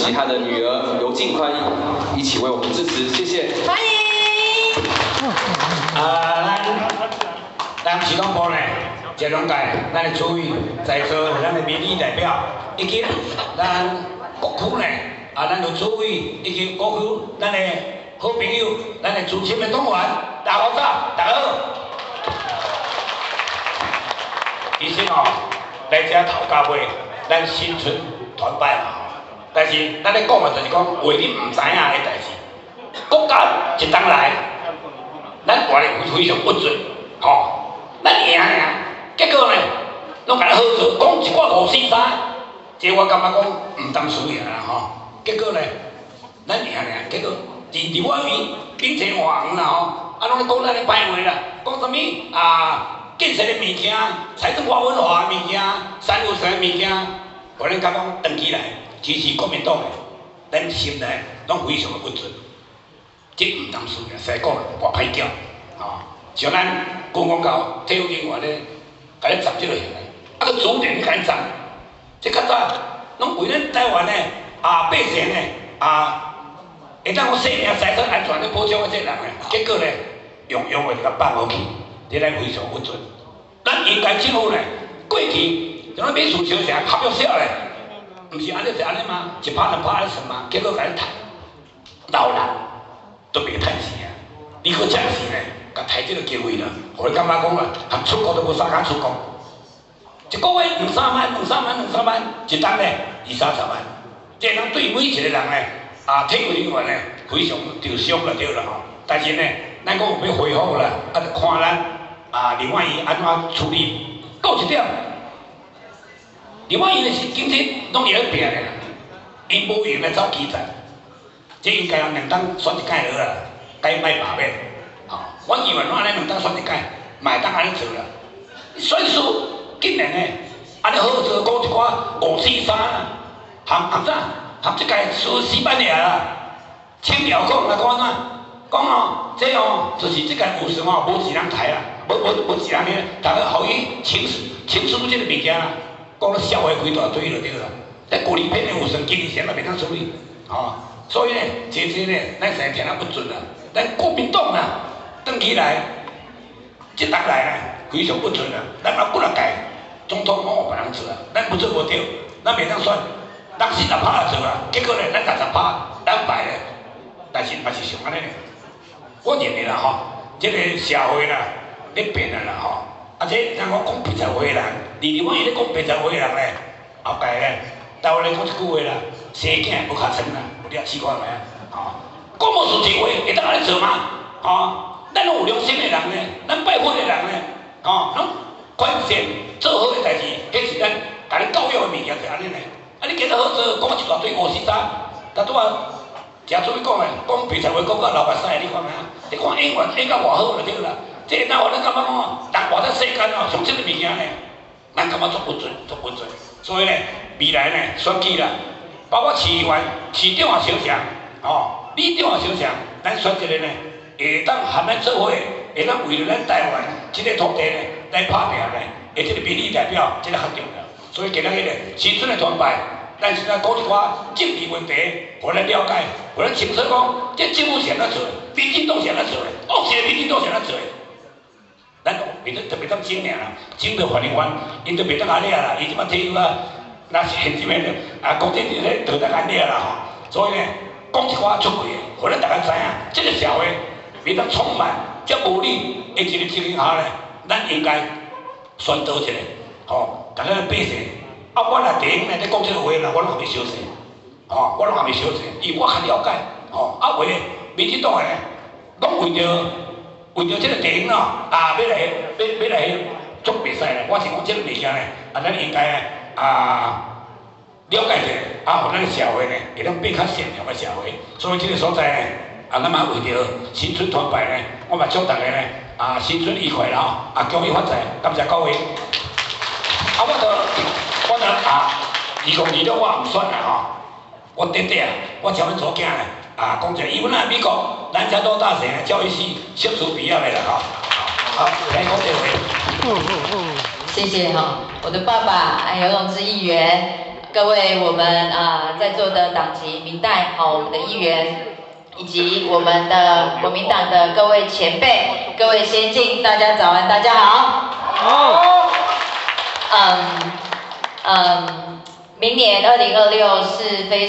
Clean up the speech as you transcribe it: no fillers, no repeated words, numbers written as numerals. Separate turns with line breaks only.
及他的女兒尤靜寬一起為我們致辭，謝謝。
歡迎。
啊，咱咱市黨部呢，這兩屆咱的主委在座咱的民意代表，以及咱各區呢，啊，咱的主委以及各區咱的好朋友，咱的資深的黨員，大家早，大家好。其實哦，來這頭家尾，咱新春團拜嘛吼，但是咱咧講的就是講話你毋知影的代誌，國家一冬來，咱活得非常鬱卒，吼，咱贏爾，結果呢，攏共咱好做，講一寡五四三，這我感覺講毋當輸贏啦吼。結果呢，咱贏爾，結果佇立法院變成換黃啦吼，啊，攏咧講咱咧歹話啦，講啥物啊？建設的物件、財政法文化的物件、三有神的物件，予咱感覺長期來支持國民黨的，咱心內攏非常的鬱卒。這毋當輸贏，實在講偌歹叫，吼！像咱軍公教體育人員咧，共你站這個型的，啊閣主連共你站，這較早攏為咱台灣的啊百姓呢啊，會當講生命財產安全咧保障的這人呢，結果呢，用用的就共放予去，這咱非常鬱卒。咱應該政府呢，過去像咱買厝燒成合約寫咧，毋是按呢就按呢嗎？一拍兩拍按呢算嗎？結果共你刣，老人都袂趁錢啊！你閣暫時呢，共刣這個機會啦，予你感覺講啊，含出國都無啥敢出國。一個月兩三萬、兩三萬、兩三萬，一冬呢二三十萬，這人對每一個人呢，啊，體育人員呢，非常受傷了對啦吼。但是呢，咱講有欲恢復啦，啊，就看咱啊，立法院按怎處理。閣有一點，立法院是警察攏會咧拼的啦，𪜶無閒來走基層，這應該兩冬選一屆好啦，該莫罷免。吼，我議員攏按呢兩冬選一屆，嘛會當按呢做啦。選輸竟然呢，按呢好做講一寡五四三啦，含含啥？含這屆輸西班牙啦，輕描講來講按怎？講哦，這哦就是這屆預算哦，無一人刣啦，無無無一人去，逐个予伊請請出這個物件啦，講咧笑話開大堆就對啦。這舊年編的預算，今年啥嘛袂當處理，吼，所以呢，這這呢，咱實在聽得不準啦。咱國民黨啊，轉起來，這冬來呢，非常不準啦。咱有幾若屆總統攏予別人做啊，咱不做無對，咱袂當選，人四十趴來做啊，結果呢，咱60趴，咱敗咧，但是嘛是像按呢。我認為啦吼，這個社會啦，咧變啊啦吼，啊這咱講講白賊話的人，佇立法院咧講白賊話的人咧，後蓋咧，台灣咧講一句話啦，生囝無尻川啦，有你也試看覓啊？吼，講無事實話會當按呢做嗎？吼，咱攏有良心的人咧，咱拜佛的人咧，吼，攏寬善做好的代誌，彼是咱共你教育的物件，就按呢咧。啊，你今日好做，講一大堆五四三，但拄仔誠注意講的，講白賊話講到流目屎，你看覓啊？你看演員演甲偌好就對啦。這會當予咱感覺講，人活在世間哦，像這個物件呢，咱感覺足鬱卒，足鬱卒。所以呢，未來呢選舉啦，包括市議員、市長也相像，吼，里長也相像，咱選一個呢，會當含咱做伙，會當為了咱台灣這個土地呢來拍拚呢，的這個民意代表，這個較重要。所以今仔日呢，新春的團拜，咱是來講一寡政治問題，予咱了解，予咱清楚講，這政府是按怎做的，民進黨是按怎做的，惡勢的民進黨是按怎做的。咱袂當特別當整爾啦，整到法院，𪜶都袂當按掠啦，伊這擺退休啊，若是現今的啊，國際咧道德按掠啦吼。所以呢，講一寡出奇的，予咱大家知影，這個社會袂當充滿這無理的一個情形下呢，咱應該宣導一下，吼，共咱百姓。啊，我若電影內底講這個話啦，我攏共伊相信，吼，我攏共伊相信，因為我較了解，吼，啊，有的民進黨的攏為著這個電影哦，啊，欲來欲欲來足袂使啦。我是講這個物件呢，啊，咱應該啊了解者，啊，予咱的社會呢，會當變較善良的社會。所以這個所在呢，啊，咱嘛為著新春團拜呢，我嘛祝大家呢，啊，新春愉快啦吼，啊，恭喜發財，感謝各位。啊，我就啊，2026我毋選啦吼，我弟弟啊，我請阮查某囝呢，啊，講者，伊阮喺美國南加州大學教育系碩士畢業的啦吼。好，來講這話。
謝謝哈，我的爸爸游榮志議員。各位我們啊在座的黨籍民代，好，我們的議員，以及我們的國民黨的各位前輩、各位先進，大家早安，大家好。
好。
明年2026是非常。